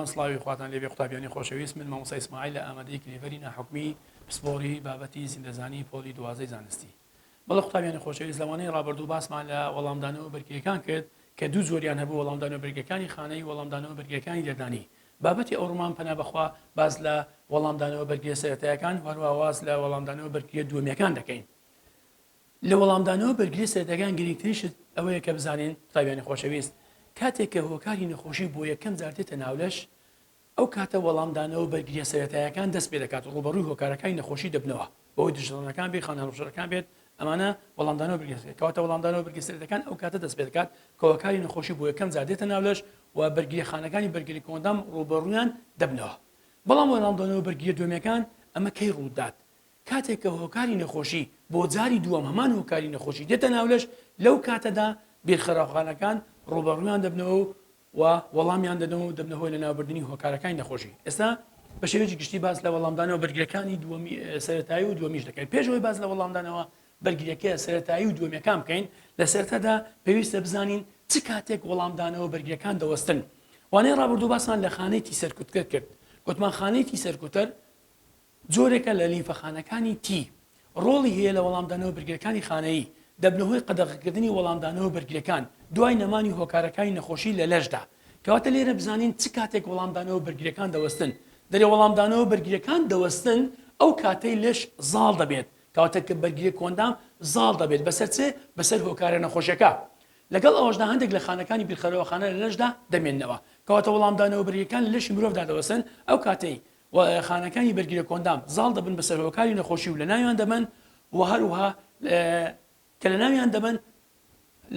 خۆشەویستمان سڵاوی خواتان لێبێ قوتابیانی خۆشەویست من مامۆستا ئیسماعیل لە ئامادەی کلیڤەری ناحکومی پسپۆڕی بابەتی زیندەزانی پۆلی دوازدەی زانستی بەڵێ قوتابیانی خۆشەویست لەوانەی ڕابردوو باسمان لە وەڵامدانەوە بەرگریەکان کرد کە دوو جۆریان هەبوو وەڵامدانەوە بەرگریەکانی خانەی وەڵامدانەوە بەرگریەکانی دەردانی بابەتی ئەوڕۆمان پەنا بەخوا باس لە وەڵامدانەوە بەرگریە سەرەتایەکان و هەروەها واز لە وەڵامدانەوە بەرگریە دووەمیەکان دەکەین. لە وەڵامدانەوە بەرگریە سەرەتایەکان گرنگترین شت ئەوەیە کە بزانین قوتابیانی خۆشەویست کاتێک کە هۆکاری نەخۆشی بۆ یەکەم جار دێتە ناو لەش ئەو کاتە وەڵامدانەوە بەرگریە سەرەتایەکان دەست پێ دەکات ڕووبەڕووی هۆکارەکانی نەخۆشی دەبنەوە بەوەی دژەتەنەکان بێت خانە هەڵوشەرەکان بێت ئەمانە وەڵامدانەوە بەرگریە کەواتە وەڵامدانەوە بەرگریە سەرەتایەکان ئەو کاتە دەست پێ دەکات کە هۆکاری نەخۆشی بۆ یەکەم جار دێتە ناو لەش و بەرگریە خانەکانی بەرگری کۆئەندام ڕووبەڕوویان دەبنەوە بەڵام وەڵامدانەوە بەرگریە دووەمیەکان ئەمە کەی ڕوودات کاتێک کە هۆکاری نەخۆشی بۆ جاری دووەم هەمان هۆکاری نەخۆشی دێتە ناو لەش، لەو کاتەدا بیرخەرەوخانەکان ڕووبەڕوویان دەبنەوە و وەڵامیان دەدەنەوە و دەبنە هۆی لەناوبردنی هۆکارەکانی نەخۆشی. ئێستا بە شێوەیەکی گشتی باس لە وەڵامدانەوە بەرگرییەکانی دووەمی سەرەتایی و دووەمیش دەکەین. پێش ئەوەی باس لە وەڵامدانەوە بەرگرییەکە سەرەتایی و دووەمیەکان بکەین، لە سەرەتادا پێویستە بزانین چ کاتێک وەڵامدانەوە بەرگرییەکان دەوەستن. وانەی ڕابردوو باسمان لە خانەی تی سەرکوتکەر کرد. گوتمان خانەی تی سەرکوتەر جۆرێکە لە لیمفەخانەکانی تی، ڕۆڵی هەیە لە وەڵامدانەوە بەرگرییەکانی خانەیی، دەبنە هۆی قەدەغەکردنی وەڵامدانەوە بەرگرییەکان دوای نەمانی هۆکارەکانی نەخۆشی لە لەشدا. کەواتە لێرە بزانین چ کاتێک وەڵامدانەوە بەرگرییەکان دەوەستن؟ دەرێ وەڵامدانەوە بەرگرییەکان دەوەستن ئەو کاتەی لەش زاڵ دەبێت، کەواتە کە بەرگری کۆئەندام زاڵ دەبێت بەسەر چ؟ بەسەر هۆکارە نەخۆشیەکە. لەگەڵ ئەوەشدا هەندێک لە خانەکانی بیرخەرەوە خانە لە لەشدا دەمێننەوە. کەواتە وەڵامدانەوە بەرگرییەکان لە لەشی مرۆڤدا دەوەستن ئەو کاتەی و خانەکانی بەرگری کۆئەندام زاڵ دەبن بەسەر هۆکاری نەخۆشی و لەناویان دەبەن و هەروەها کە لەناویان دەبەن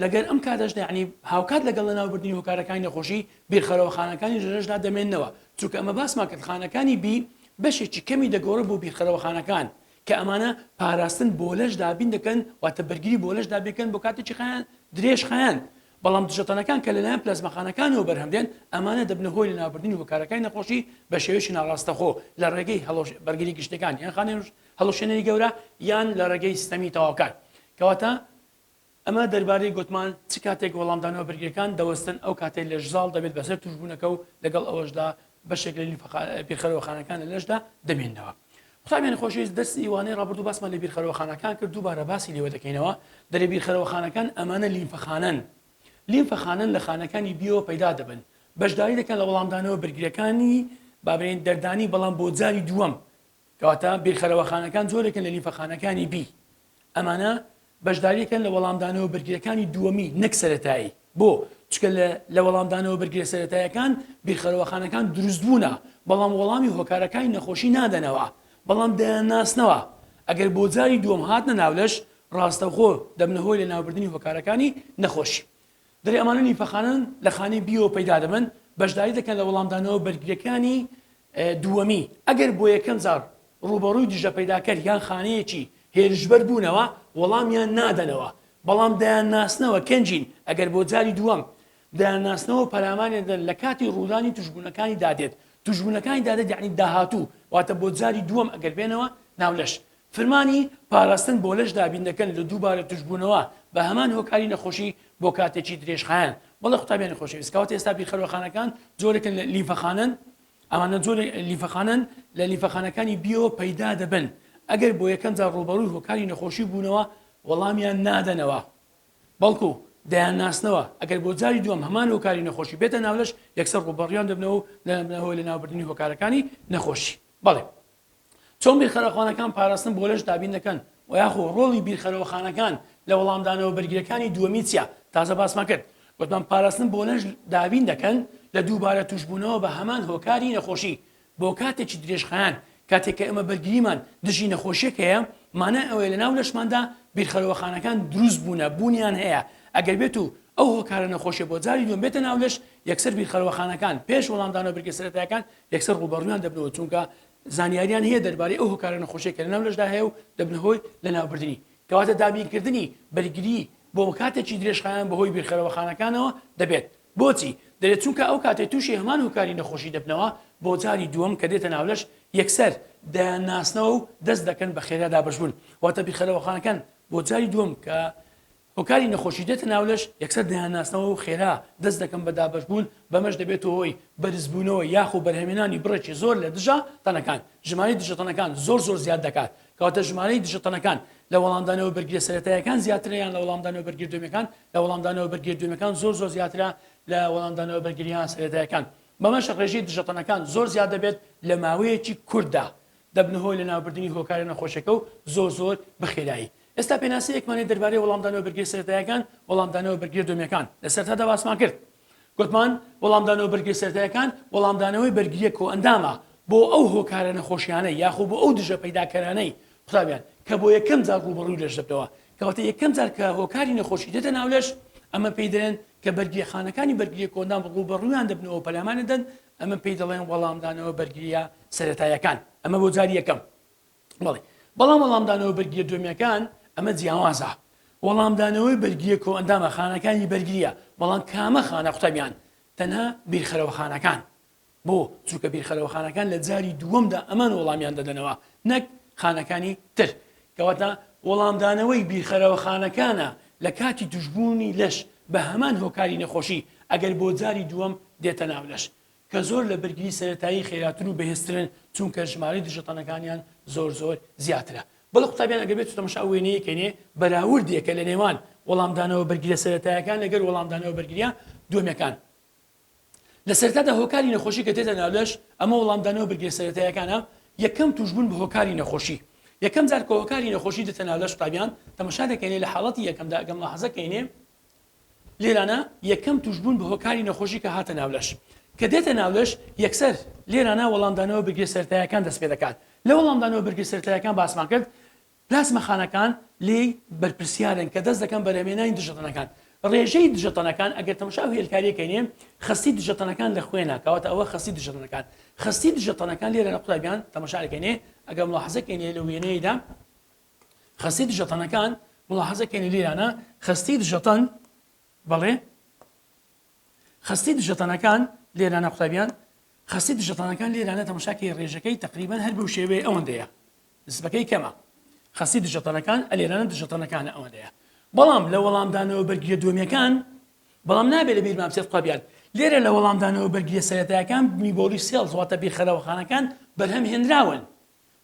لەگەر ئەم کاتەشدا یعنی هاوکات لەگەڵ لەناوبردنی هۆکارەکانی نەخۆشی بیرخەرەوە خانەکانی لەشدا دەمێننەوە چونکە ئەمە باسمان کرد خانەکانی بی بەشێکی کەمی دەگۆڕێت بۆ بیرخەرەوە خانەکان کە ئەمانە پاراستن بۆ لەش دابین دەکەن واتە بەرگری بۆ لەش دابین دەکەن بۆ کاتێکی خایەن درێژ خایەن بەڵام دژەتەنەکان کە لەلایەن پلازماخانەکانەوە بەرهەم دێن، ئەمانە دەبنە هۆی لەناوبردنی هۆکارەکانی نەخۆشی بە شێوەیەکی ناڕاستەخۆ لە ڕێگەی بەرگری گشتیەکان یان خانەی هەڵوشێنەری گەورە یان لە ڕێگەی سیستەمی تەواوکار. کەواتە ئەمە دەربارەی گوتمان چ کاتێک وەڵامدانەوە بەرگریەکان دەوەستن ئەو کاتەی لەش زاڵ دەبێت بەسەر توشبوونەکە و لەگەڵ ئەوەشدا بەشێک لە بیرخەرەوەخانەکان لە لەشدا دەمێنەوە. قوتابیانی خۆشەویست دەرسی وانەی ڕابردوو باسمان لە بیرخەرەوەخانەکان کرد دووبارە باسی لێوە دەکەینەوە دەرێ بیرخەرەوەخانەکان ئەمانە لیمفەخانەن لیمفەخانەن لە خانەکانی بیەوە پەیدا دەبن بەشداری دەکەن لە وەڵامدانەوە بەرگریەکانی بابرێن دەردانی بەڵام بۆ جاری دووەم کەواتە بیرخەرەوەخانەکان جۆرێکن لە لیمفەخانەکانی بی ئەمانە بەشداریەکەن لە وەڵامدانەوە بەرگریەکانی دووەمی نەک سەرەتایی. بۆ؟ چونکە لە لە وەڵامدانەوە بەرگریە سەرەتایەکان بیرخەرەوەخانەکان دروستبوونە بەڵام وەڵامی هۆکارەکانی نەخۆشی نادەنەوە بەڵام دەیانناسنەوە ئەگەر بۆ جاری دووەم هاتنە ناو لەش ڕاستەوخۆ دەبنە هۆی لەناوبردنی هۆکارەکانی نەخۆشی. دەرێ ئەمانە لیمفەخانەن لە خانەی بیەوە پەیدا دەبن بەشداری دەکەن لە وەڵامدانەوە بەرگریەکانی دووەمی، ئەگەر بۆ یەکەم جار ڕووبەڕووی دژەپەیداکەر یان خانەیەکی هێرشبەر بوونەوە، وەڵامیان نادەنەوە، بەڵام دەیانناسنەوە، کەنجین، ئەگەر بۆ جاری دووەم دەیانناسنەوە و پەلاماریان دەدەن لە کاتی ڕوودانی تووشبوونەکانی دادێت، تووشبوونەکانی دادێت یەعنی داهاتوو، واتە بۆ جاری دووەم ئەگەر بێنەوە ناو لەش. فرمانی پاراستن بۆ لەش دابین دەکەن لە دووبارە تووشبوونەوە بە هەمان هۆکاری نەخۆشی بۆ کاتێکی درێژخایەن. بەڵێ قوتابیانی خۆشەویست کەواتە ئێستا بیرخەرۆخانەکان جۆرێکن لە لیمفەخانەن، ئەمانە جۆرێک لیمفەخانەن لە لیمفەخانەکانی بیەوە پەیدا دەبن، ئەگەر بۆ یەکەم جار ڕووبەڕووی هۆکاری نەخۆشی بوونەوە وەڵامیان نادەنەوە بەڵکو دەیانناسنەوە، ئەگەر بۆ جاری دووەم هەمان هۆکاری نەخۆشی بێتە ناو لەش یەکسەر ڕووبەڕوویان دەبنەوە و دەبنە هۆی لەناوبردنی هۆکارەکانی نەخۆشی. بەڵێ. چۆن بیرخەرەخانەکان پاراستن بۆ لەش دابین دەکەن و یاخۆ ڕۆڵی بیرخەرەوەخانەکان لە وەڵامدانەوە بەرگریەکانی دووەمی چیە؟ تازە باسمان کرد گوتمان پاراستن بۆ لەش دابین دەکەن لە دووبارە توشبوونەوە بە هەمان هۆکاری نەخۆشی بۆ کاتێکی درێژخایەن کاتێک کە ئێمە بەرگریمان دژی نەخۆشیەک هەیە مانای ئەوەیە لەناو لەشماندا بیرخەرەوەخانەکان دروست بوونە بوونیان هەیە ئەگەر بێت و ئەو هۆکارە نەخۆشیە بۆ جاری دووەم بێتە ناو لەش یەکسەر بیرخەرەوەخانەکان پێش وەڵامدانەوە بەرگریە سەرەتایەکان یەکسەر ڕووبەڕوویان دەبنەوە چونکە زانیاریان هەیە دەربارەی ئەو هۆکارە نەخۆشیە کە لەناو لەشدا هەیە و دەبنە هۆی لەناوبردنی. کەواتە دابینکردنی بەرگری بۆ کاتێکی درێژخایەن بەهۆی بیرخەرەوەخانەکانەوە دەبێت. بۆچی؟ دەرێت چونکە ئەو کاتەی تووشی هەمان هۆکاری نەخۆشی دەبنەوە بۆ جاری دووەم کە دێتە ناو لەش یەکسەر دەیانناسنەوە و دەست دەکەن بە خێرا دابەشبوون. واتە بیرخەرەوەخانەکان بۆ جاری دووەم کە. هۆکاری نەخۆشی دێتە ناو لەش یەکسەر دەیانناسنەوە و خێرا دەست دەکەن بە دابەشبوون، بەمەش دەبێتە هۆی بەرزبوونەوە یاخو بەرهەمهێنانی بڕێکی زۆر لە دژە تەنەکان، ژمارەی دژەتەنەکان زۆر زۆر زیاد دەکات، کەواتە ژمارەی دژەتەنەکان لە وەڵامدانەوە بەرگریە سەرەتاییەکان زیاترە یان لە وەڵامدانەوە بەرگریە دووەمیەکان؟ لە وەڵامدانەوە بەرگریە دووەمیەکان زۆر زۆر زیاترە لە وەڵامدانەوە بەرگریە سەرەتاییەکان، بەمەش ڕێژەی دژەتەنەکان زۆر زیاد دەبێت لە ماوەیەکی کورتدا دەبنە هۆی لەناوبردنی هۆکارە نەخۆشیەکە و زۆر زۆر بەخێرایی. ئێستا پێناسەیەکمان هەیە دەربارەی وەڵامدانەوە بەرگریە سەرەتاییەکان، وەڵامدانەوە بەرگریە دووەمیەکان. لە سەرەتادا باسمان کرد. گوتمان وەڵامدانەوە بەرگریە سەرەتاییەکان وەڵامدانەوەی بەرگریە کۆئەندامە بۆ ئەو هۆکارە نەخۆشیانەی یاخۆ بۆ ئەو دژە پەیداکەرانەی قوتابیان کە بۆ یەکەم جار ڕووبەڕووی لەش دەبنەوە. کەواتە یەکەم جار کە هۆکاری نەخۆشی دێتە ناو لەش ئەمە پێی دەڵێن کە بەرگریە خانەکانی بەرگریە کۆئەندام ڕووبەڕوویان دەبنەوە و پەلاماریان دەدەن ئەمە پێی دەڵێن وەڵامدانەوە بەرگریە سەرەتاییەکان ئەمە بۆ جاری یەکەم. بەڵێ بەڵام وەڵامدانەوە بەرگریە دووەمیەکان ئەمە جیاوازە وەڵامدانەوەی بەرگریە کۆئەندامە خانەکانی بەرگریە بەڵام کامە خانە قوتابیان تەنها بیرخەرەوە خانەکان بۆ چونکە بیرخەرەوە خانەکان لە جاری دووەمدا ئەمان وەڵامیان دەدەنەوە نەک خانەکانی تر کەواتە وەڵامدانەوەی بیرخەرەوە خانەکانە لە کاتی توشبوونی لەش بە هەمان هۆکاری نەخۆشی ئەگەر بۆ جاری دووەم دێتە ناو لەش کە زۆر لە بەرگری سەرەتایی خێراتر و بەهێزترن چونکە ژمارەی دژەتەنەکانیان زۆر زۆر زیاترە. بەڵێ قوتابیان ئەگەر بێتو تەماشا ئەو وێنەیە کەینێ بەراوردێکە لە نێوان وەڵامدانەوە بەرگریە سەرەتایەکان لەگەر وەڵامدانەوە بەرگریە دووەمیەکان. لە سەرەتادا هۆکاری نەخۆشی کە دێتە ناو لەش ئەمە وەڵامدانەوە بەرگریە سەرەتایەکانە یەکەم توشبوون بە هۆکاری نەخۆشی یەکەم جار کە هۆکاری نەخۆشی دێتە ناو لەش قوتابیان تەماشا دەکەینێ لە حاڵەتی یەکەمدا ئەگەر ملاحەزە کەینێ لێرانە یەکەم توشبوون بە هۆکاری نەخۆشی کە هاتە ناو لەش. کە دێتە ناو لەش یەکسەر لێرانە وەڵامدانەوە بەرگریە سەرەتایەکان دەست پێدەکات. لە وەڵامدانەوە بەرگریە سەرەتایەکان باسمان کرد پلاسما خانەکان لێی بەرپرسیارن کە دەست دەکەن بەرهەمێنانی دژەتەنەکان. ڕێژەی دژەتەنەکان ئەگەر تەماشا ئەو هێلکاریە کەینێ خەستی دژەتەنەکان لە خوێنە کەواتە ئەوە خەستی دژەتەنەکان. خەستی دژەتەنەکان لێرانە قوتابیان تەماشا دەکەینێ ئەگەر ملاحەزە کەینێ لە وێنەیدا خەستی دژەتەنەکان ملاحەزە کەین لیرانە خەستی دژەتەن بەڵێ خەستی دژەتەنەکان لێرانە قوتابیان خەستی دژەتەنەکان لێرانە تەماشاکەی ڕێژەکەی تقریبان هەر بەو شێوەیە ئەوەندەیە نسبەکەی کەمە خەستی دژەتەنەکان ئەلێرانە دژەتەنەکانە ئەوەندەیە بەڵام لە وەڵامدانەوە بەرگریە دووەمیەکان بەڵام نابێت لە بیرمان بچێت قوتابیان لێرە لە وەڵامدانەوە بەرگریە سەرەتایەکان memory cells واتە بیرخەرەوەخانەکان بەرهەم هێنراون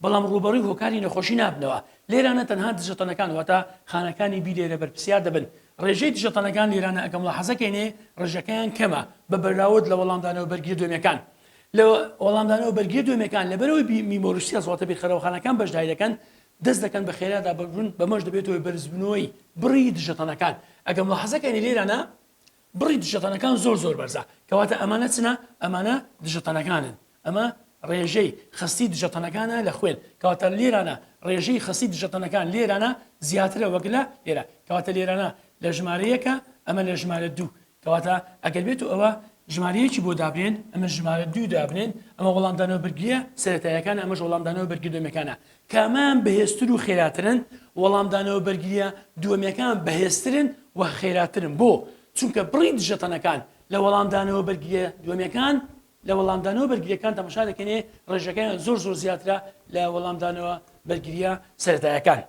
بەڵام ڕووبەڕووی هۆکاری نەخۆشی نابنەوە، لێرانە تەنها دژەتەنەکان واتە خانەکانی بی لێرە بەرپرسیار دەبن، ڕێژەی دژەتەنەکان لێرانە ئەگە مڵاحەزە کەینێ ڕێژەکەیان کەمە بە بەراورد لە وەڵامدانەوە بەرگریە دووەمیەکان لە وەڵامدانەوە بەرگریە دووەمیەکان لەبەرئەوەی بی memory cells واتە بیرخەرەوەخانەکان بەشداری دەکەن دەست دەکەن بە خێرا دابەشبوون بەمەش دەبێتە هۆی بەرزبوونەوەی بڕی دژەتەنەکان ئەگە مڵاحەزە کەینێ لێرانە بڕی دژەتەنەکان زۆر زۆر بەرزە کەواتە ئەمانە چنە ئەمانە دژەتەنەکانن ئەمە ڕێژەی خەستی دژەتەنەکانە لە خوێن کەواتە لێرانە ڕێژەی خەستی دژەتەنەکان لێرانە زیاترە وەک لە لێرە کەواتە لێرانە لە ژمارە یەکە ئەمە لە ژمارە دوو کەواتە ئەگەر بێت و ئەوە ژمارەیەکی بۆ دابنێن ئەمە ژمارە دوو دابنێن ئەمە وەڵامدانەوە بەرگریە سەرەتایەکان ئەمەش وەڵامدانەوە بەرگری دووەمیەکانە کامیان بەهێزتر و خێراترن؟ وەڵامدانەوە بەرگرییە دووەمیەکان بەهێزترن و خێراترن. بۆ؟ چونکە بڕی دژەتەنەکان لە وەڵامدانەوە بەرگرییە دووەمیەکان لە وەڵامدانەوە بەرگرییەکان تەماشا دەکەینێ ڕێژەکەیان زۆر زۆر زیاترە لە وەڵامدانەوە بەرگرییە سەرەتایەکان.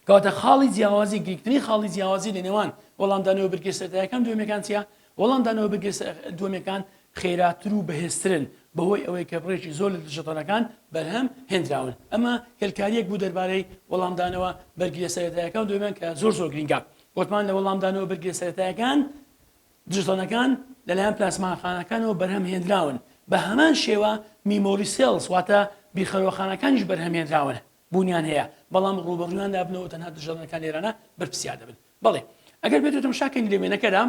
کەواتە خاڵی جیاوازی گرنگترین خاڵی جیاوازی لە نێوان وەڵامدانەوە بەرگریە سەرەتایەکان دووەمیەکان چییە؟ وەڵامدانەوە بەرگریە دووەمیەکان خێراتر و بەهێزترن بەهۆی ئەوەی کە بڕێکی زۆر لە دژەتەنەکان بەرهەم هێنراون. ئەمە هێلکارییەک بوو دەربارەی وەڵامدانەوە بەرگریە سەرەتایەکان دووەمیان کە زۆر زۆر گرنگە. گۆتمان لە وەڵامدانەوە بەرگریە سەرەتایەکان دژەتەنەکان لەلایەن پلاسماخانەکانەوە بەرهەم هێنراون. بە هەمان شێوە memory cells واتە بیرخەرەوەخانەکانیش بەرهەم هێنراون. بوونیان هەیە بەڵام ڕووبەڕوویان نابنەوە تەنها دژەتەنەکان لێرانە بەرپرسیار دەبن. بەڵێ ئەگەر بێت و تەماشا کەین لە وێنەکەدا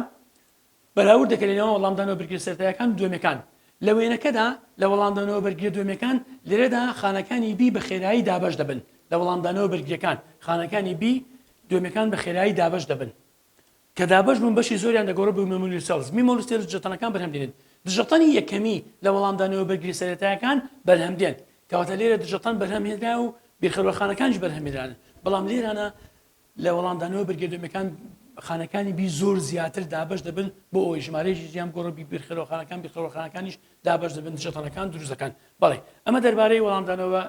بەراورد دەکەین لە نێوان وەڵامدانەوە بەرگریە سەرەتایەکان و دووەمیەکان. لە وێنەکەدا لە وەڵامدانەوە بەرگریە دووەمیەکان لێرەدا خانەکانی بی بە خێرایی دابەش دەبن. لە وەڵامدانەوە بەرگریەکان خانەکانی بی دووەمیەکان بە خێرایی دابەش دەبن. کە دابەش بوون بەشی زۆریان دەگۆڕێت بۆ memory cells. Memory cells دژەتەنەکان بەرهەم دێنێت. دژەتەنی یەکەمی لە وەڵامدانەوە بەرگریە سەرەتایەکان بەرهەم دێن. کەواتە لێرە دژەتەن بەرهەم هێنرا و بیرخەرەوەخانەکانیش بەرهەم هێنران. بەڵام لێرانە لە وەڵامدانەوە بەرگریە دووەمیەکان خانەکانی بی زۆر زیاتر دابەش دەبن بۆ ئەوەی ژمارەیەکی زیان بگۆڕێ بی بیرخەرەوەخانەکان بیرخەرەوەخانەکانیش دابەش دەبن دژەتەنەکان دروست دەکەن. بەڵێ ئەمە دەربارەی وەڵامدانەوە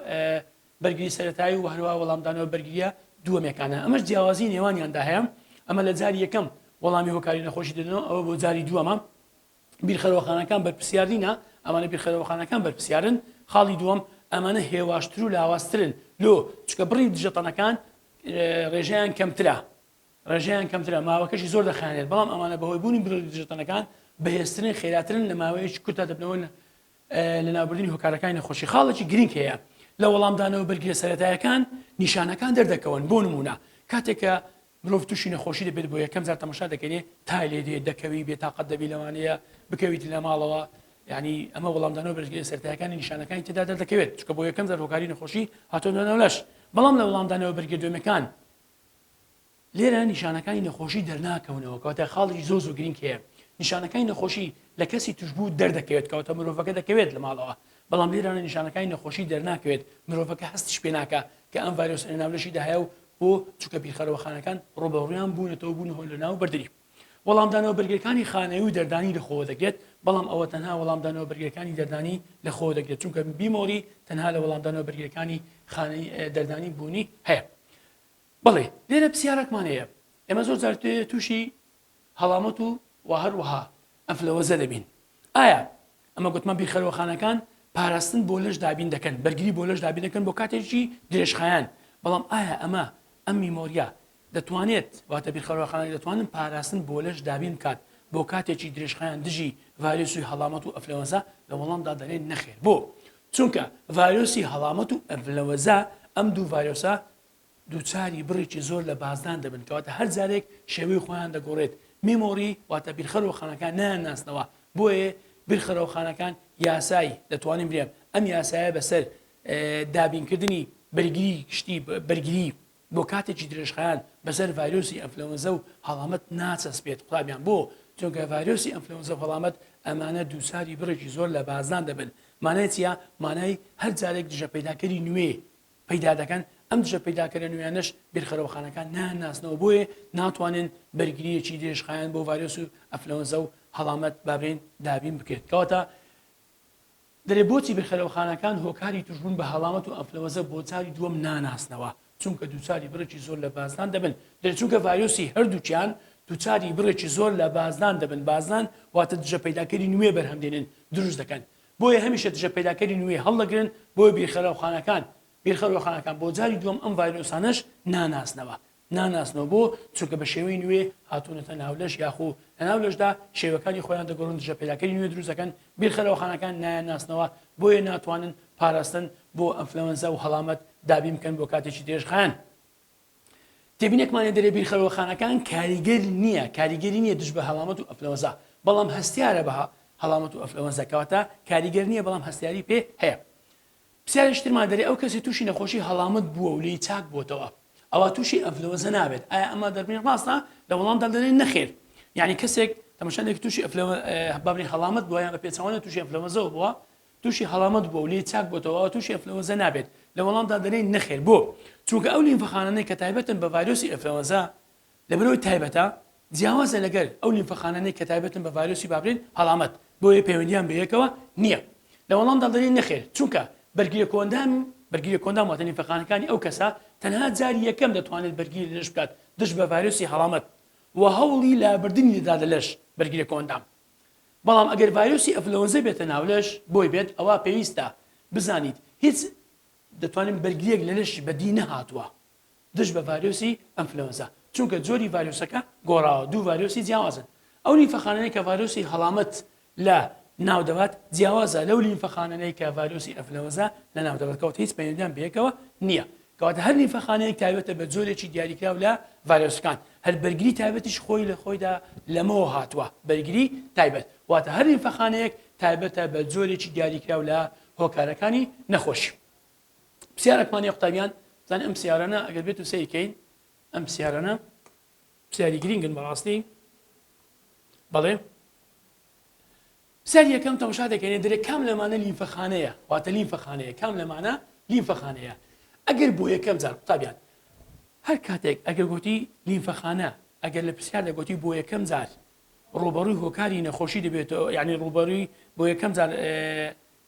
بەرگری سەرەتایی و هەروەها وەڵامدانەوە بەرگریە دووەمیەکانە ئەمەش جیاوازی نێوانیاندا هەیە. ئەمە لە جاری یەکەم وەڵامی هۆکاری نەخۆشی دەدەنەوە، ئەوە بۆ جاری دووەمە. بیرخەرەوەخانەکان بەرپرسیار نینە، ئەمانە بیرخەرەوەخانەکان بەرپرسیارن. خاڵی دووەم، ئەمانە هێواشتر و لاوازترن. لۆ؟ چونکە بڕی دژەتەنەکان ڕێژەیان کەمترە. ڕێژەیان کەمترە، ماوەکەشی زۆر دەخایەنێت، بەڵام ئەمانە بەهۆی بوونی بڕی دژەتەنەکان بەهێزترن، خێراترن، لە ماوەیەکی کورتدا دەبنەوە لەناوبردنی هۆکارەکانی نەخۆشی. خاڵێکی گرنگ هەیە لە وەڵامدانەوە بەرگریە سەرەتایەکان نیشانەکان دەردەکەون، بۆ نموونە کاتێک کە مرۆڤ تووشی نەخۆشی دەبێت بۆ یەکەم جار تەمەشا دەکەێ تای لێ دێ، دەکەوی، بێتاقەت دەبی، لەوانەیە بکەویت لە ماڵەوە، یعنی ئەمە وەڵامدانەوە بەرگریە سەرەتایەکانی نیشانەکانی تێدا دەردەکەوێت، چونکە بۆ یەکەم جار هۆکاری نەخۆشی هاتۆتە ناو لەش. بەڵام لە وەڵامدانەوە بەرگریە دووەمەکان لێرە نیشانەکانی نەخۆشی دەرناکەونەوە، کەواتە خاڵێکی زۆر زۆر گرنگ هەیە، نیشانەکانی نەخۆشی لە کەسی توشبوو دەردەکەوێت، کەواتە مرۆڤەکە دەکەوێت لە ماڵەوە، بەڵام لێرانە نیشانەکانی نەخۆشی دەرناکەوێت، مرۆڤەکە هەستیش پێ ناکا کە ئەم ڤایرۆسە لەناو لەشیدا هەیە و بۆ چونکە بیرخەرەوەخانەکان ڕووبەڕوویان بوونەتەوە بوون هۆی لەناو بردنی. وەڵامدانەوە بەرگریەکانی خانەوی و دەردانی لەخۆوە دەگرێت، بەڵام ئەوە تەنها وەڵامدانەوە بەرگریەکانی دەردانی لەخۆوە دەگرێت، چونکە memory تەنها لە وەڵامدانەوە بەرگریەکانی خانەی دەردانی بوونی هەیە. بەڵێ لێرە پسیارەکمان هەیە ئێمە زۆر جار تووشی هەڵامەت و و هەروەها ئەنفلەوەزە دەبین ئایا ئەمە گوتمان بیرخەرەوەخانەکان پاراستن بۆ لەش دابین دەکەن بەرگری بۆ لەش دابین دەکەن بۆ کاتێکی درێژخایەن بەڵام ئایا ئەمە ئەم memory ە دەتوانێت واتە بیرخەرەوەخانە دەتوانن پاراستن بۆ لەش دابین بکات بۆ کاتێکی درێژخایەن دژی ڤایرۆسی هەڵامەت و ئەفلەوەزا لە وەڵامدا دەڵێن نەخێر بۆ چونکە ڤایرۆسی هەڵامەت و ئەفلەوەزا ئەم دوو ڤایرۆسە دووچاری بڕێکی زۆر لە بازدان دەبن، کەواتە هەر جارێک شێوەی خۆیان دەگۆڕێت، memory واتە بیرخەرەوە خانەکان نایانناسنەوە، بۆیە بیرخەرەوە خانەکان یاسای دەتوانین بلێم ئەم یاسایە بەسەر دابینکردنی بەرگری گشتی بەرگری بۆ کاتێکی درێژخایەن بەسەر ڤایرۆسی ئەنفلەوەنزا و هەڵامەت ناچەسپێت قوتابیان بۆ؟ چونکە ڤایرۆسی ئەنفلەوەنزا و هەڵامەت ئەمانە دووچاری بڕێکی زۆر لە بازدان دەبن مانای چییە؟ مانای هەر جارێک دژەپەیداکەری نوێ پەیدا دەکەن، ئەم دژە پەیداکەرە نوێیانەش بیرخەرەوەخانەکان نایانناسنەوە بۆیە ناتوانن بەرگرییەکی درێژخایەن بۆ ڤایرۆس و ئەفلەوەنزا و هەڵامەت بابرێن دابین بکرێت. کەواتە دەرێ بۆچی بیرخەرەوەخانەکان هۆکاری توشبوون بە هەڵامەت و ئەنفلەوەنزا بۆ جاری دووەم ناناسنەوە؟ چونکە دووچاری بڕێکی زۆر لە بازدان دەبن. دەرێ چونکە ڤایرۆسی هەردووکیان دووچاری بڕێکی زۆر لە بازدان دەبن، بازدان واتە دژە پەیداکەری نوێ بەرهەم دێنن دروست دەکەن. بۆیە هەمیشە دژە پەیداکەری نوێ هەڵدەگرن، بۆیە بیرخەرەوخانەکان بیرخەرەوخانەکان بۆ جاری دووەم ئەم ڤایرۆسانەش ناناسنەوە ناناسنەوە بۆ؟ چونکە بە شێوەی نوێ هاتوونەتە ناو لەش یاخو لە ناو لەشدا شێوەکانی خۆیان دەگۆڕن دژە پەیداکەری نوێ دروست دەکەن بیرخەرەوخانەکان نایانناسنەوە بۆیە ناتوانن پاراستن بۆ ئەنفلەوەنزا و هەڵامەت دابین بکەن بۆ کاتێکی درێژخایەن. تێبینێکمان لێ دەرێ بیرخەرەوەخانەکان کاریگەر نییە کاریگەری نییە دژ بە هەڵامەت و ئەفلەوەنزا بەڵام هەستیارە بە هەڵامەت و ئەفلەوەنزا کەواتە کاریگەر نییە بەڵام هەستیاری پێ هەیە پرسیارێکی ترمان دەرێ ئەو کەسی تووشی نەخۆشی هەڵامەت بووە و لێی چاک بووەتەوە ئەوە تووشی ئەفلەوەنزا نابێت ئایا ئەمە دەربڕین ڕاستە لە وەڵامدا دەڵێن نەخێر یعنی کەسێک تەماشا تووشی ئەفلەوە بابرین هەڵامەت بووە یان بە پێچەوانە تووشی ئەفلەوەنزەوە بووە تووشی هەڵامەت بووە و لێی چاک بۆتەوە ئەوا تووشی ئەنفلەوەنزا نابێت؟ لە وەڵامدا دەلێین نەخێر. بۆ؟ چونکە ئەو لیمفەخانانەی کە تایبەتن بە ڤایرۆسی ئەنفلەوەنزا لەبەرئەوەی تایبەتە جیاوازە لەگەل ئەو لیمفەخانانەی کە تایبەتن بە ڤایرۆسی بابرین هەڵامەت بۆیە پەیوەندیان بەیەکەوە نییە. لە وەڵامدا دەلێین نەخێر چونکە بەرگریە کۆئەندام بەرگریە کۆئەندام واتە لیمفەخانەکانی ئەو کەسە تەنها جاری یەکەم دەتوانێت بەرگری لە لەش بکات دژ بە ڤایرۆسی هەڵامەت و هەوڵی لابردنی دەدات لە لەش بەرگریە کۆئەندام بەڵام ئەگەر ڤایرۆسی ئەنفلەوەنزە بێتە ناو لەش بۆی بێت ئەوا پێویستە بزانیت هیچ دەتوانین بەرگریەک لە لەش بەدی نەهاتووە دژ بە ڤایرۆسی ئەنفلەوەنزا چونکە جۆری ڤایرۆسەکە گۆڕاوە دوو ڤایرۆسی جیاوازن ئەو لیمفەخانانەی کە ڤایرۆسی هەڵامەت لە ناو دەبات جیاوازە لەو لیمفەخانانەی کە ڤایرۆسی ئەنفلەوەنزا لە ناو دەبات کەواتە هیچ پەیوەندیان بەیەکەوە نییە کەواتە هەر لیمفەخانەیەک تایبەتە بە جۆرێکی دیاریکراو لە ڤایرۆسەکان، هەر بەرگری تایبەتیش خۆی لە خۆیدا لەمەوە هاتووە، بەرگری تایبەت، واتە هەر لیمفەخانەیەک تایبەتە بە جۆرێکی دیاریکراو لە هۆکارەکانی نەخۆشی. پرسیارێکمان هەیە قوتابیان، بزانین ئەم پرسیارانە ئەگەر بێت و سەیر کەین، ئەم پرسیارانە پرسیاری گرینگن بەڕاستی. بەڵێ پرسیاری یەکەم تەماشا دەکەین دەرێ کام لەمانە لیمفەخانەیە واتە لیمفەخانەیە کام لەمانە لیمفەخانەیە ئەگەر بۆ یەکەم جار قوتابیان هەر کاتێک ئەگەر گوتی لیمفەخانە ئەگەر لە پرسیار دەگوتی بۆ یەکەم جار ڕوبەڕووی هۆکاری نەخۆشی دەبێتەوە یعنی ڕوبەڕووی بۆ یەکەم جار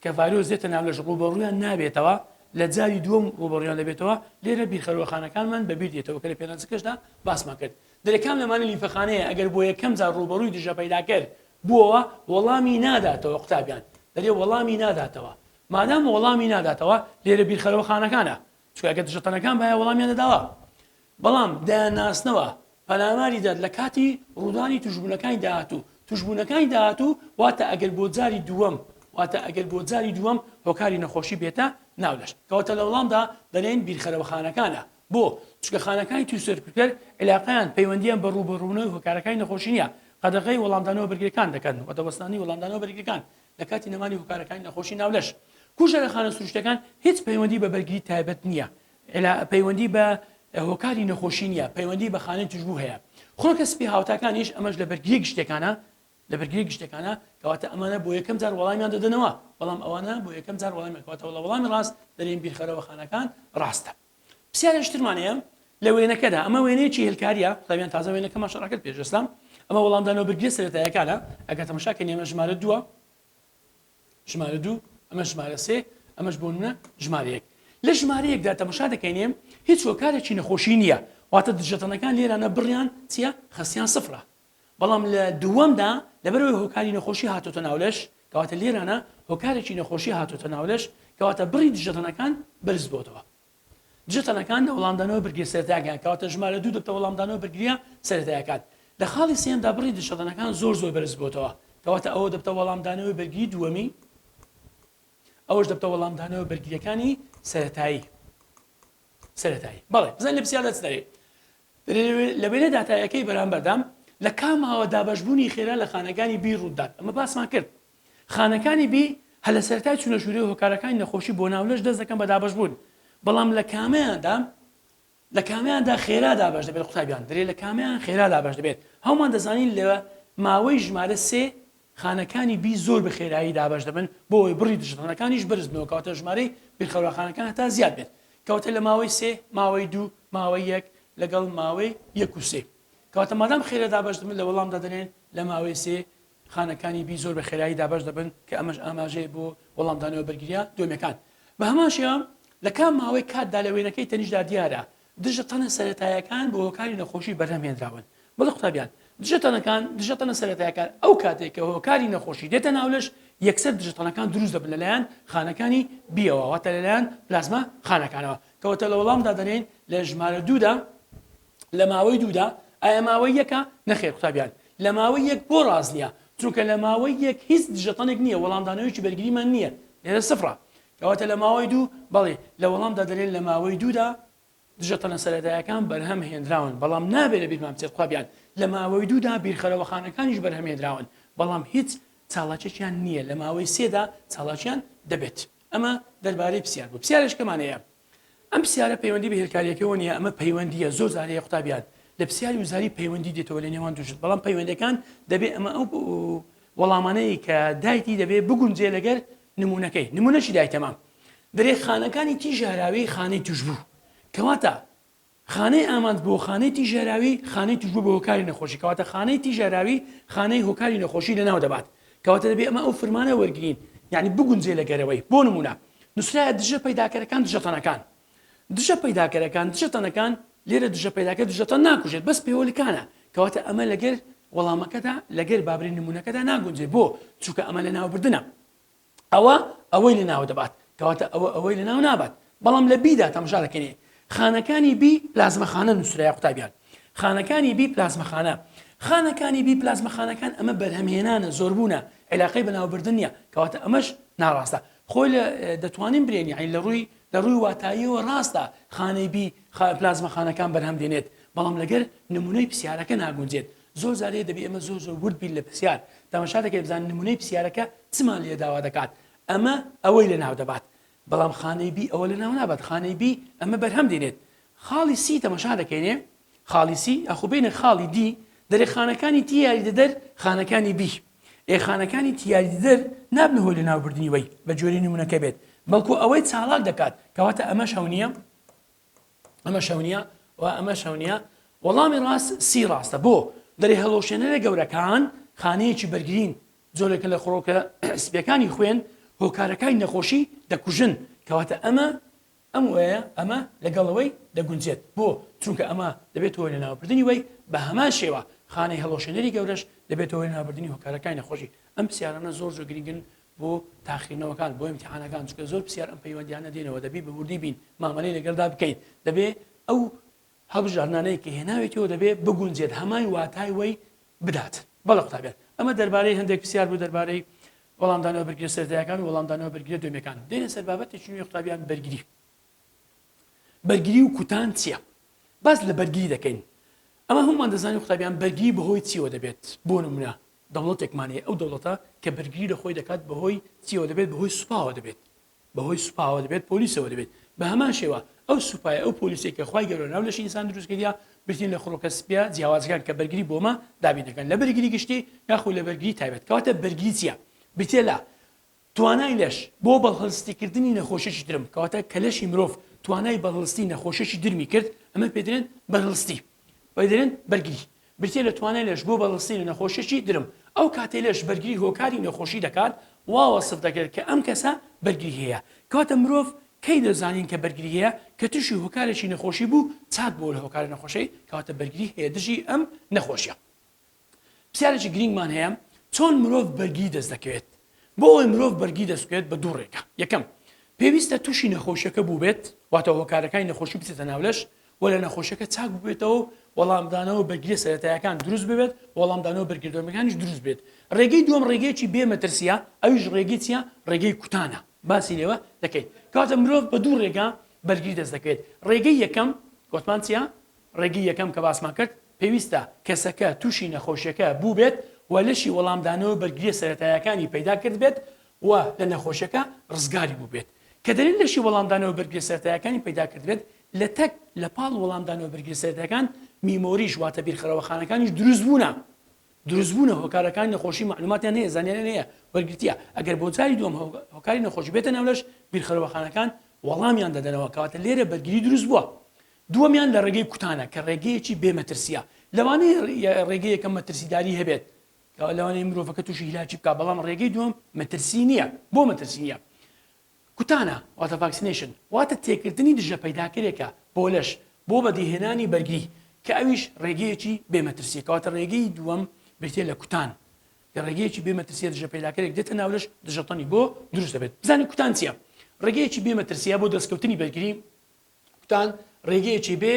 کە ڤایرۆس دێتە ناو لەش ڕووبەڕوویان نابێتەوە، لە جاری دووەم ڕووبەڕوویان دەبێتەوە، لێرە بیرخەرەوەخانەکانمان بەبیر دێتەوە کە لە پێناسەکەشدا باسمان کرد. دەرێ کام لەمانە لیمفەخانەیە ئەگەر بۆ یەکەم جار ڕووبەڕووی دژە پەیداکەر بووەوە وەڵامی ناداتەوە قوتابیان دەرێ وەڵامی ناداتەوە مادام وەڵامی ناداتەوە لێرە بیرخەرەوە خانەکانە چونکە ئەگەر دژەتەنەکان بایە وەڵامیان دەداوە بەڵام دەیانناسنەوە پەلاماری دەد لە کاتی ڕوودانی توشبوونەکانی داهاتوو توشبوونەکانی داهاتوو واتە ئەگەر بۆ جاری دووەم واتە ئەگەر بۆ جاری دووەم هۆکاری نەخۆشی بێتە ناو لەش کەواتە لە وەڵامدا دەلێن بیرخەرەوە خانەکانە بۆ؟ چونکە خانەکانی توش سەرکوتکەر عیلاقەیان، پەیوەندییان بە ڕووبەڕووبوونەوەی هۆکارەکانی نەخۆشی نییە، قەدەغەی وەڵامدانەوە بەرگرییەکان دەکەن و دەوەستانی وەڵامدانەوە بەرگرییەکان لە کاتی نەمانی هۆکارەکانی نەخۆشی ناو لەش. کوژەرە خانە سروشتییەکان هیچ پەیوەندی بە بەرگری تایبەت نییە، پەیوەندی بە هۆکاری نەخۆشی نییە، پەیوەندی بە خانەی توشبوو هەیە. خڕۆکە سپی هاوتاکانیش ئەمەش لە بەرگرییە گشتییەکانە، لە بەرگرییە گشتییەکانە، کەواتە ئەمانە بۆ یەکەم جار وەڵامیان دەدەنەوە، بەڵام ئەوانە بۆ یەکەم جار وەڵامیان کەواتە لە وەڵامی ڕاست دەرێن بیرخەرەوە خانەکان ڕاستە. پرسیارێکی ترمان هەیە لە وێنەکەدا ئەمە وێنەیەکی هێلکاریە قوتابیان تازە وێنەکەمان شەڕ کرد پێش ئێستا ئەمە وەڵامدانەوە بەرگریە سەرەتایەکانە ئەگەر تەماشا کەین ئێمە ژمارە دووە ژمارە دوو ئەمە ژمارە سێ ئەمەش بۆ نمونە ژمارە یەک لە ژمارە یەکدا تەماشا دەکەینێ هیچ هۆکارێکی نەخۆشی نییە واتە دژەتەنەکان لێرانە بڕیان چییە خەستیان سفرە بەڵام لە دووەمدا لەبەرئەوەی هۆکاری نەخۆشی هاتۆتە ناو لەش، کەواتە لێرانە هۆکارێکی نەخۆشی هاتۆتە ناو لەش، کەواتە بڕی دژەتەنەکان بەرز بۆتەوە. دژەتەنەکان لە وەڵامدانەوە بەرگریە سەرەتایەکان، کەواتە ژمارە دوو دەبتە وەڵامدانەوە بەرگریە سەرەتایەکان. لە خاڵی سێیەمدا بڕی دژەتەنەکان زۆر زۆر بەرز بۆتەوە، کەواتە ئەوە دەبتە وەڵامدانەوەی بەرگری دووەمی، ئەوەش دەبتە وەڵامدانەوە بەرگریەکانی سەرەتایی. سەرەتایی. بەڵێ بزانین لە پرسیاردا چ دەرێ. لە وێنە داتایەکەی بەرامبەردا لە کام ماوە دابەشبوونی خێرا لە خانەکانی بی ڕوودات ئەمە باسمان کرد خانەکانی بی هەر لە سەرەتای چوونە ژوورەوەی هۆکارەکانی نەخۆشی بۆ ناو لەش دەست دەکەن بە دابەشبوون بەڵام لە کامەیاندا لە کامیاندا خێرا دابەش دەبێت قوتابیان دەرێ لە کامیان خێرا دابەش دەبێت هەمومان دەزانین لە ماوەی ژمارە سێ خانەکانی بی زۆر بە خێرایی دابەش دەبن بۆ ئەوەی بڕی دژەتەنەکانیش بەرز بنەوە کەواتە ژمارەی بیرخەرواخانەکان هەتا زیاد بێت کەواتە لە ماوەی سێ ماوەی دوو ماوەی یەک لەگەڵ ماوەی یەک و سێ کەواتە مادام خێرا دابەش دەبن لە وەڵامدا دەنێن لە ماوەی سێ خانەکانی بی زۆر بە خێرایی دابەش دەبن کە ئەمەش ئاماژەیە بۆ وەڵامدانەوە بەرگریە دووەمیەکان بە هەمان شێوە لە کام ماوەی کاتدا لە وێنەکەی تەنیشدا دیارە دژە تەنە سەرەتایەکان بۆ هۆکاری نەخۆشی بەرهەم هێنراون. بەڵێ قوتابیان، دژە تەنەکان، دژە تەنە سەرەتایەکان ئەو کاتێک کە هۆکاری نەخۆشی دێتە ناو لەش یەکسەر دژە تەنەکان دروست دەبن لەلایەن خانەکانی بیەوە واتە لەلایەن پلازما خانەکانەوە. کەواتە لە وەڵامدا دەنێین لە ژمارە دوودا لە ماوەی دوودا ئایا ماوەی یەکە؟ نەخێر قوتابیان لە ماوەی یەک بۆ ڕاست نییە؟ چونکە لە ماوەی یەک هیچ دژەتەنێک نییە وەڵامدانەوەیەکی بەرگریمان نییە لێرە سفرە کەواتە لە ماوەی دوو، بەڵێ، لە وەڵامدا دەلێن لە ماوەی دوودا دژە تەنە سەرەتایەکان بەرهەم هێنراون، بەڵام نابێت لە بیرمان بچێت قوتابیان لە ماوەی دوودا بیرخەرەوەخانەکانیش بەرهەم هێنراون، بەڵام هیچ چالاکیەکیان نییە، لە ماوەی سێدا چالاکیان دەبێت. ئەمە دەربارەی پرسیار بوو. پرسیارێکمان هەیە، ئەم پرسیارە پەیوەندی بە هێلکاریەکەوە نییە، ئەمە پەیوەندییە، زۆر جار هەیە قوتابیان لە پرسیاری وزاری پەیوەندی دێتەوە لە نێوان دوو شت، بەڵام پەیوەندەکان دەبێ ئەمە ئەو وەڵامانەی کە دایتی دەبێ بگونجێ لەگەر نمونەکەی نمونەشی دایتەمە دەرێ خانەکانی تی ژەهراوی خانەی توشبوو کەواتە خانەی ئامانج بۆ خانەی تی ژەهراوی خانەی توشبوو بە هۆکاری نەخۆشی کەواتە خانەی تی ژەهراوی خانەی هۆکاری نەخۆشی لەناو دەبات کەواتە دەبێ ئەمە ئەو فرمانە وەرگین یعنی بگونجێ لە گەرەوەی بۆ نمونە نووسرایە دژە پەیداکەرەکان دژەتەنەکان دژە پەیداکەرەکان دژەتەنەکان لێرە دژە پەیداکەر دژەتەن ناکوژێت بەس پێوەلکانە کەواتە ئەمە لەگەر وەڵامەکەدا لەگەر بابری نمونەکەدا ناگونجێ بۆ چونکە ئەمە لەناوبردنە ئەوە ئەوەی لەناو دەبات کەواتە ئەوە ئەوەی لەناو نابات بەڵام لە بیدا تەماشا دەکەین خانەکانی بی پلازمەخانە نووسرایە قوتابیان خانەکانی بی پلازمەخانە خانەکانی بی پلازمەخانەکان ئەمە بەرهەمهێنانە زۆربوونە علاقەی بەناوبردن نییە کەواتە ئەمەش ناڕاستە خۆی لە دەتوانین برێن یعنی لە ڕووی لە ڕووی واتاییەوە ڕاستە خانەی بی پلازمە خانەکان بەرهەم دێنێت بەڵام لەگەر نمونەی پرسیارەکە ناگونجێت زۆر جارێ دەبێ ئێمە زۆر زۆر ورد بین لە پرسیار تەماشا دەکەین بزانین نمونەی پرسیارەکە چمان لێ داوا دەکات ئەمە ئەوەی لە ناو دەبات بەڵام خانەی بی ئەوە لە ناو نابات خانەی بی ئەمە بەرهەم دێنێت خاڵی سی تەماشا دەکەینێ خاڵی سی ئەخو بینە خاڵی دی دەرێ خانەکانی تی یاریدەدەر خانەکانی بی ئێ خانەکانی تی یاریدەدەر نابنە هۆی لەناوبردنی وەی بە جۆری نمونەکە بێت بەڵکو ئەوەی چاڵاک دەکات کەواتە ئەمەش هەو نییە ئەمەش هەو نییە و ئەمەش هەو نییە وەڵامی ڕاست سی ڕاستە بۆ دەرێ هەڵۆشێنەرە گەورەکان خانەیەکی بەرگرین جۆرێکە لە خڕۆکە سپیەکانی خوێن هۆکارەکانی نەخۆشی دەکوژن کەواتە ئەمە. ئەم وەیە ئەمە لەگەڵ وەی دەگونجێت. بۆ؟ چونکە ئەمە دەبێتە هۆی لەناوبردنی وەی، بە هەمان شێوە خانەی هەڵوەشێنەری گەورەش دەبێتە هۆی لەناوبردنی هۆکارەکانی نەخۆشی. ئەم پرسیارانە زۆر زۆر گرنگن بۆ تاقیکردنەوەکان، بۆ ئیمتیحانەکان، چونکە زۆر پرسیار ئەم پەیوەندیانە دێنەوە، دەبێ بە وردی بین مامەلەی لەگەڵدا بکەین، دەبێ ئەو هەڵبژاردنانەی کە هێناوێتیەوە دەبێ بگونجێت هەمان واتای وەی بدات. بەڵێ قوتابیان ئەمە دەربارەی هەندێک پرسیار بوو دەربارەی وەڵامدانەوە بەرگریە سەرەتایەکان و وەڵامدانەوە بەرگریە دوێمەکان. دێنە سەر بابەتێکی نوێ قوتابیان بەرگری. بەرگری و کوتان چییە؟ باس لە بەرگری دەکەین. ئەمە هەمومان دەزانین قوتابیان بەرگری بەهۆی چیەوە دەبێت؟ بۆ نمونە دەوڵەتێکمان هەیە ئەو دەوڵەتە کە بەرگری لە خۆی دەکات بەهۆی چیەوە دەبێت؟ بەهۆی سوپاوە دەبێت. بەهۆی سوپاوە دەبێت پۆلیسەوە دەبێت بە هەمان شێوە ئەو سوپایە ئەو پۆلیسەی کە خوای گەورە ناو لەشی ئینسان دروست کردیە بریتین لە خڕۆکە سپیە جیاوازەکان کە بەرگری بۆمە دابین دەکەن لە بەرگری گشتی یاخود لە بەرگری تایبەت کەواتە بەرگری چییە بریتیە لە توانای لەش بۆ بەڵهەڵستیکردنی نەخۆشیی درم کەواتە کە لەشی مرۆڤ توانای بەڵهەڵستی نەخۆشیی درمی کرد ئەمە پێ دەرێن بەرهەڵستی پێ دەرێن بەرگری بریتیە لە توانای لەش بۆ بەرهەڵستی لە نەخۆشیی درم، ئەو کاتەی لەش بەرگری هۆکاری نەخۆشی دەکات وا وەسف دەکرێت کە ئەم کەسە بەرگری هەیە، کەواتە مرۆڤ کەی دەزانین کە بەرگری هەیە؟ کە توشی هۆکارێکی نەخۆشی بوو چاک بووە لە هۆکارە نەخۆشەی کەواتە بەرگری هەیە دژی ئەم نەخۆشیە. پرسیارێکی گرینگمان هەیە چۆن مرۆڤ بەرگری دەست دەکەوێت؟ بۆ ئەوەی مرۆڤ بەرگری دەست بکەوێت بە دوو ڕێگا، یەکەم، پێویستە توشی نەخۆشیەکە بووبێت واتە هۆکارەکانی نەخۆشی بچێتە ناو لەش و لە نەخۆشیەکە چاک ببێتەوە و وەڵامدانەوە بەرگریە سەرەتایەکان دروست ببێت و وەڵامدانەوە بەرگریە دووەمەکانیش دروست بێت. ڕێگەی دووەم ڕێگەیەکی بێ مەترسیە ئەویش ڕێگەی چیە؟ ڕێگەی کوتانە باسی لێوە دەکەین. کەواتە مرۆڤ بە دوو ڕێگا بەرگری دەست دەکەوێت. ڕێگەی یەکەم گۆتمان چیە؟ ڕێگەی یەکەم کە باسمان کرد پێویستە کەسەکە تووشی نەخۆشیەکە بووبێت و لەشی وەڵامدانەوە بەرگریە سەرەتایەکانی پەیدا کردبێت و لە نەخۆشیەکە ڕزگاری بووبێت. کە دەلێن لەشی وەڵامدانەوە بەرگریە سەرەتایەکانی پەیدا کردبێت، لە تەک لە پاڵ وەڵامدانەوە بەرگریە سەرەتایەکان memory ش واتە بیرخەرەوەخانەکانیش دروستبوونە دروستبوونە هۆکارەکانی نەخۆشی مەعلوماتیان هەیە زانیاریان هەیە وەرگرتیە ئەگەر بۆ جاری دووەم هۆکاری نەخۆشی بێتە ناو لەش بیرخەرەوەخانەکان وەڵامیان دەدەنەوە کەواتە لێرە بەرگری دروست بووە دووەمیان لە ڕێگەی کوتانە کە ڕێگەیەکی بێ مەترسیە لەوانەیە ڕێگەی یەکەم مەترسیداری هەبێت لەوانەیە مرۆڤەکە تووشی هیلاکی بکات بەڵام ڕێگەی دووەم مەترسی نییە بۆ مەترسی نییە کوتانە واتە vaccination واتە تێکردنی دژە پەیداکەرێکە بۆ لەش بۆ بەدیهێنانی بەرگری کە ئەویش ڕێگەیەکی بێ مەترسیە کەواتە ڕێگەی دووەم بریتیە لە کوتان کە ڕێگەیەکی بێ مەترسیە دژە پەیداکەرێک دێتە ناو لەش دژەتەنی بۆ دروست دەبێت بزانین کوتان چییە ڕێگەیەکی بێ مەترسیە بۆ دەستکەوتنی بەرگری کوتان ڕێگەیەکی بێ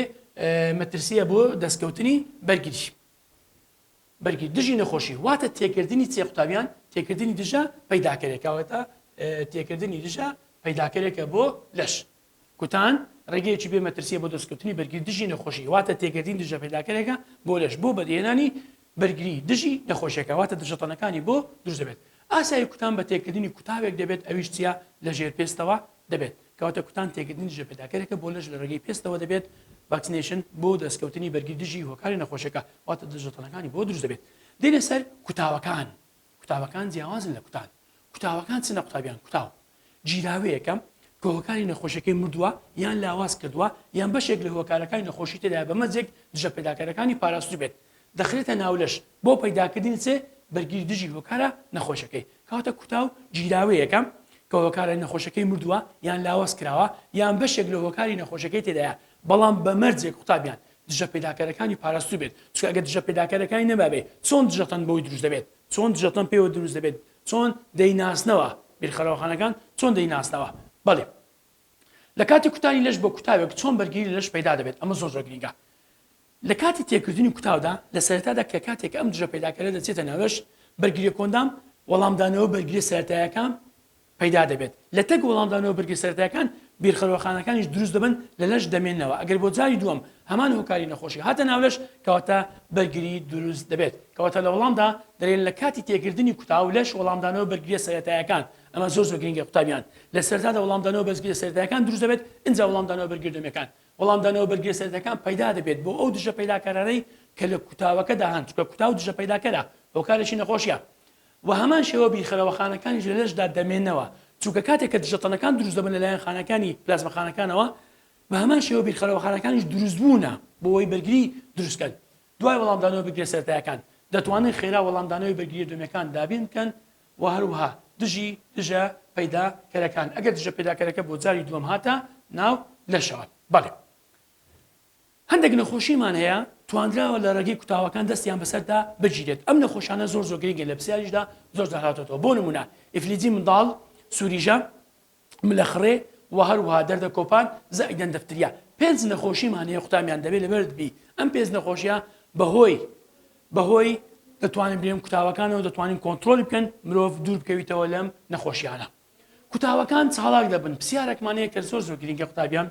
مەترسیە بۆ دەستکەوتنی بەرگری بەرگری دژی نەخۆشی واتە تێکردنی چێ قوتابیان تێکردنی دژە پەیداکەرێکە واتە تێکردنی دژە پەیداکەرێکە بۆ لەش کوتان ڕێگەیەکی بێ مەترسیە بۆ دەستکەوتنی بەرگری دژی نەخۆشی واتە تێکردنی دژە پەیداکەرێکە بۆ لەش بۆ بەدیهێنانی بەرگری دژی نەخۆشیەکە واتە دژەتەنەکانی بۆ دروست دەبێت ئاسایی کوتان بە تێکردنی کوتاوێک دەبێت ئەویش چیە لە ژێر پێستەوە دەبێت کەواتە کوتان تێکردنی دژەپەیداکەرێکە بۆ لەش لە ڕێگەی پێستەوە دەبێت، Vaccination، بۆ دەستکەوتنی بەرگری دژی هۆکاری نەخۆشیەکە، واتە دژەتەنەکانی بۆ دروست دەبێت. دێینە سەر کوتاوەکان، کوتاوەکان جیاوازن لە کوتان. کوتاوەکان چنە قوتابیان؟ کوتاو گیراوەیەکە کە هۆکاری نەخۆشیەکەی مردووە یان لاواز کردووە یان بەشێک لە هۆکارەکانی نەخۆشی تێدایە بە مەرجێک دژەپەیداکەرەکانی پاراستووبێت دەخرێتە ناو لەش بۆ پەیداکردنی چ بەرگری دژی هۆکارە نەخۆشەکەی. کەواتە کوتاو گیراوەیەکە کە هۆکارە نەخۆشەکەی مردووە یان لاواز کراوە یان بەشێک لە هۆکاری نەخۆشەکەی تێدایە بەڵام بە مەرجێک قوتابیان دژە پەیداکەرەکانی پاراستوو بێت چونکە ئەگەر دژە پەیداکەرەکانی نەمابێ چۆن دژەتەن بۆی دروست دەبێت چۆن دژەتەن پێوە دروست دەبێت چۆن دەیناسنەوە بیرخەرەوەخانەکان چۆن دەیناسنەوە بەڵێ لە کاتی کوتانی لەش بە کوتاوێک چۆن بەرگری لە لەش پەیدا دەبێت ئەمە زۆر زۆر گرینگە لە کاتی تێکردنی کوتاودا، لە سەرەتادا کە کاتێک ئەم دژە پەیداکەرە دەچێتە ناو لەش، بەرگریە کۆندام وەڵامدانەوە بەرگریە سەرەتایەکان پەیدا دەبێت. لە تەک وەڵامدانەوە بەرگریە سەرەتایەکان، بیرخەرۆخانەکانیش دروست دەبن لە لەش دەمێننەوە. ئەگەر بۆ جاری دووەم هەمان هۆکاری نەخۆشی هاتە ناو لەش، کەواتە بەرگری دروست دەبێت. کەواتە لە وەڵامدا دەلێن لە کاتی تێکردنی کوتاو لەش وەڵامدانەوە بەرگریە سەرەتایەکان، ئەمە زۆر زۆر گرینگە قوتابیان، لە سەرەتادا وەڵامدانەوە بەرگریە سەرەتایەکان دروست دەبێت، ئینجا وەڵامدانەوە بەرگریە دووەمیەکان. وەڵامدانەوە بەرگریە سەرەتایەکان پەیدا دەبێت بۆ ئەو دژە پەیداکەرانەی کە لە کوتاوەکەدا هەن، چونکە کوتاو دژە پەیداکەرە، هۆکارێکی نەخۆشیە. وە هەمان شێوە بیرخەرەوەخانەکانیش لە لەشدا دەمێنەوە، چونکە کاتێک کە دژەتەنەکان دروست دەبن لەلایەن خانەکانی پلازمەخانەکانەوە، بە هەمان شێوە بیرخەرەوەخانەکانیش دروستبوونە بۆ ئەوەی بەرگری دروست بکەن. دوای وەڵامدانەوە بەرگریە سەرەتایەکان دەتوانن خێرا وەڵامدانەوەی بەرگریە دووەمیەکان دابین بکەن و هەروەها دژی دژە پەیدا کەرەکان ئەگەر دژە پەیداکەرەکە بۆ جاری دووەم هاتە ناو لەشەوە. بەڵێ هەندێک نەخۆشیمان هەیە توانراوە لە ڕێگەی کوتاوەکان دەستیان بەسەردا بگیرێت ئەم نەخۆشانە زۆر زۆر گرنگن لە پرسیاریشدا زۆر جار هاتۆتەوە بۆ نمونە ئیفلیجی منداڵ سوریژە ملەخڕێ و هەروەها دەردە کۆپان زائیدەن دەفتریا پێنج نەخۆشیمان هەیە قوتابیان دەبێت لەبەرت بی ئەم پێنج نەخۆشیە بەهۆی بەهۆی دەتوانین بێم کوتاوەکانەوە دەتوانین کۆنترۆلی بکەن مرۆڤ دوور بکەویتەوە لەم نەخۆشیانە کوتاوەکان چاڵاک دەبن پرسیارێکمان هەیە کە زۆر زۆر گرنگە قوتابیان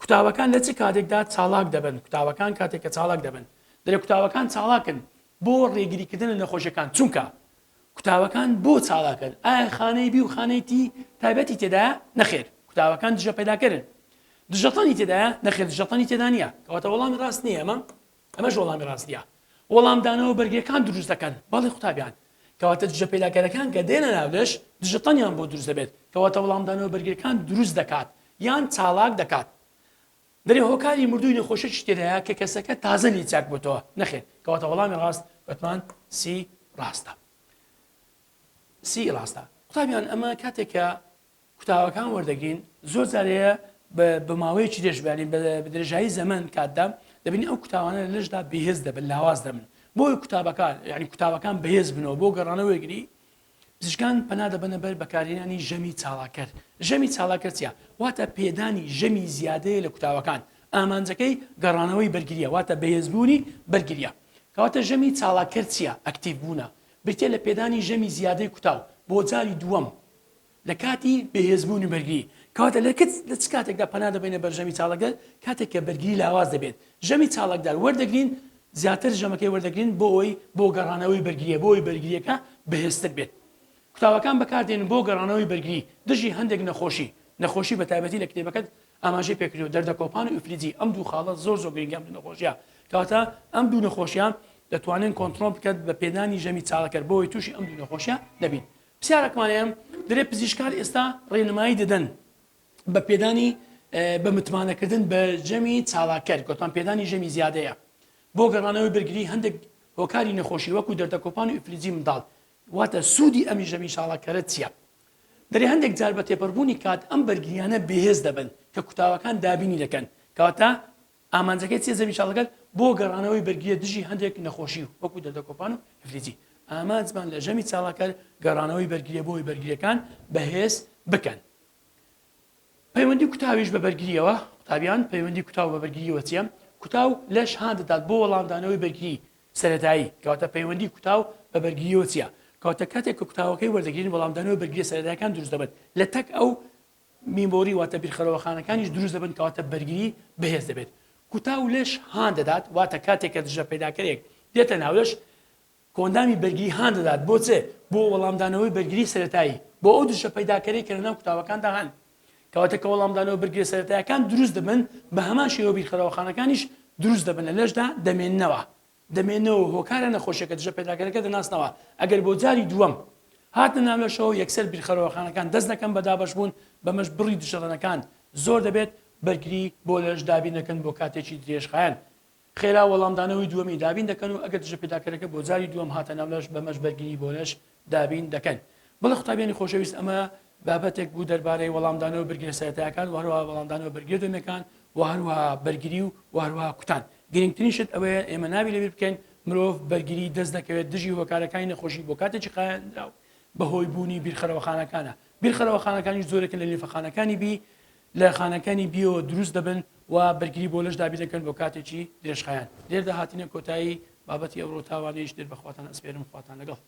کوتاوەکان لە چ کاتێکدا چاڵاک دەبن کوتاوەکان کاتێک کە چاڵاک دەبن دەرێ کوتاوەکان چاڵاکن بۆ ڕێگریکردن لە نەخۆشیەکان چونکە کوتاوەکان بۆ چاڵاکن ئایا خانەی بی و خانەی تی تایبەتی تێدایە نەخێر کوتاوەکان دژە پەیداکەرن دژەتەنی تێدایە نەخێر دژەتەنی تێدا نییە کەواتە وەڵامی ڕاست نییە ئەمە ئەمەش وەڵامی ڕاست نییە. وەڵامدانەوە بەرگریەکان دروست دەکەن. بەڵێ قوتابیان. کەواتە دژە پەیداکەرەکان کە دێنە ناو لەش دژە تەنیان بۆ دروست دەبێت. کەواتە وەڵامدانەوە بەرگریەکان دروست دەکات یان چالاک دەکات. دەرێ هۆکاری مردووی نەخۆشیەکی تێدایە کە کەسەکە تازە لێی چاک بۆتەوە. نەخێر. کەواتە وەڵامی ڕاست گوتمان C ڕاستە. C ڕاستە. قوتابیان ئەمە کاتێک کە کوتاوەکان وەردەگرین زۆر جار هەیە بە ماوەیەکی درێژ بەیانی بە درێژایی زەمەن کاتدا دەبینی ئەو کوتاوانە لە لەشدا بەهێز دەبن لاواز دەبن بۆی کوتابەکان یعنی کوتاوەکان بەهێز بنەوە بۆ گەڕانەوەی گری پزیشکان پەنا دەبەنە بەر بەکارهێنانی ژەمی چاڵاکەر ژەمی چاڵاکەر چیە واتە پێدانی ژەمی زیادەیە لە کوتاوەکان ئامانجەکەی گەڕانەوەی بەرگریە واتە بەهێزبوونی بەرگریە کەواتە ژەمی چاڵاکەر چیە active بوونە بریتە لە پێدانی ژەمی زیادەی کوتاو بۆ جاری دووەم لە کاتی بەهێزبوونی بەرگری، کەواتە لە کچ لە چ کاتێکدا پەنا دەبەینە بەر ژەمی چاڵکدار؟ کاتێک کە بەرگری لاواز دەبێت ژەمی چاڵکدار وەردەگرین زیاتر ژەمەکەی وەردەگرین بۆ ئەوەی بۆ گەڕانەوەی بەرگریە بۆ ئەوەی بەرگریەکە بەهێزتر بێت کوتاوەکان بەکاردێن بۆ گەڕانەوەی بەرگری دژی هەندێک نەخۆشی نەخۆشی بە تایبەتی لە کتێبەکەت ئاماژەی پێکردووە دەردەکۆپان و ئیفلیجی ئەم دوو خاڵە زۆر زۆر گرنگە ئەم دوو نەخۆشیە کەواتە ئەم دوو نەخۆشیە دەتوانن کۆنترۆڵ بکات بە پێدانی ژەمی چاڵکەر بۆ ئەوەی تووشی ئەم دوو نەخۆشیە نەبین پرسیارەکمان هەیە دەرێ پزیشکان ئێستا ڕێنمایی دەدەن بە پێدانی بە متمانەکردن بە ژەمی چالاکەر گوتمان پێدانی ژەمی زیادەیە بۆ گەڕانەوەی بەرگری هەندێک هۆکاری نەخۆشی وەکو دەردەکۆپان و ئیفلیجی منداڵ واتە سوودی ئەمی ژەمی چالاکەرە چییە؟ دەرێ هەندێک جار بە تێپەڕبوونی کات ئەم بەرگریانە بێهێز دەبن کە کوتاوەکان دابینی دەکەن کەواتە ئامانجەکەی چیە زەوی چاڵەکەر بۆ گەڕانەوەی بەرگریە دژی هەندێک نەخۆشی وەکو دەردەکۆپان و ئیفلیجی ئامانجمان لە ژەمی چاڵاکەر گەڕانەوەی بەرگریە بۆی بەرگریەکان بەهێز بکەن پەیوەندی کوتاویش بە بەرگریەوە قوتابیان پەیوەندی کوتاو بە بەرگریەوە چیە کوتاو لەش هان دەدات بۆ وەڵامدانەوەی بەرگری سەرەتایی کەواتە پەیوەندی کوتاو بە بەرگریەوە چیە کەواتە کاتێک کە کوتاوەکەی وەردەگرین وەڵامدانەوەی بەرگریە سەرەتایەکان دروست دەبن لە تەک ئەو memory واتە بیرخەرەوەخانەکانیش دروست دەبن کەواتە بەرگری بەهێز دەبێت. کوتاو لەش هان دەدات واتە کاتێک کە دژە پەیداکەرێک دێتە ناو لەش کۆئەندامی بەرگری هان دەدات بۆ چ؟ بۆ وەڵامدانەوەی بەرگری سەرەتایی بۆ ئەو دژە پەیداکەرەی کە لەناو کوتاوەکاندا هەن. کەواتە کە وەڵامدانەوە بەرگریە سەرەتایەکان دروست دەبن بە هەمان شێوە بیرخەرەوەخانەکانیش دروست دەبن لە لەشدا دەمێننەوە. دەمێنەوە و هۆکارە نەخۆشیەکە دژە پەیداکەرەکە دەناسنەوە، ئەگەر بۆ جاری دووەم هاتنە ناو لەشەوە یەکسەر بیرخەرەوەخانەکان دەست دەکەن بە دابەشبوون، بەمەش بڕی دژەڕەنەکان زۆر دەبێت، بەرگری بۆ لەش دابین دەکەن بۆ کاتێکی درێژخایەن خێرا وەڵامدانەوەی دووەمی دابین دەکەن و ئەگەر دژەپێداکەرەکە بۆ جاری دووەم هاتە ناو لەش بەمەش بەرگری بۆ لەش دابین دەکەن. بەڵێ قوتابیانی خۆشەویست ئەمە بابەتێک بوو دەربارەی وەڵامدانەوەی بەرگریە سەرەتایەکان و هەروەها وەڵامدانەوە بەرگریە دووەمیەکان و هەروەها بەرگری و و هەروەها کوتان. گرنگترین شت ئەوەیە ئێمە نابی لەبیر بکەین مرۆڤ بەرگری دەست دەکەوێت دژی هۆکارەکانی نەخۆشی بۆ کاتێکی قایەنراو بەهۆی بوونی بیرخەرەوەخانەکانە. بیرخەرەوەخانەکانیش جۆرێکن لە لیمفەخانەکانی بی لە خانەکانی بیەوە دروست دەبن و بەرگری بۆ لەش دابین دەکەن بۆ کاتێکی درێژخایەن. لێردا هاتینە کۆتایی بابەتی ئەوڕۆ تا وانەیەکی تر بە خواتان ئەسپێرم خواتان لەگەڵ.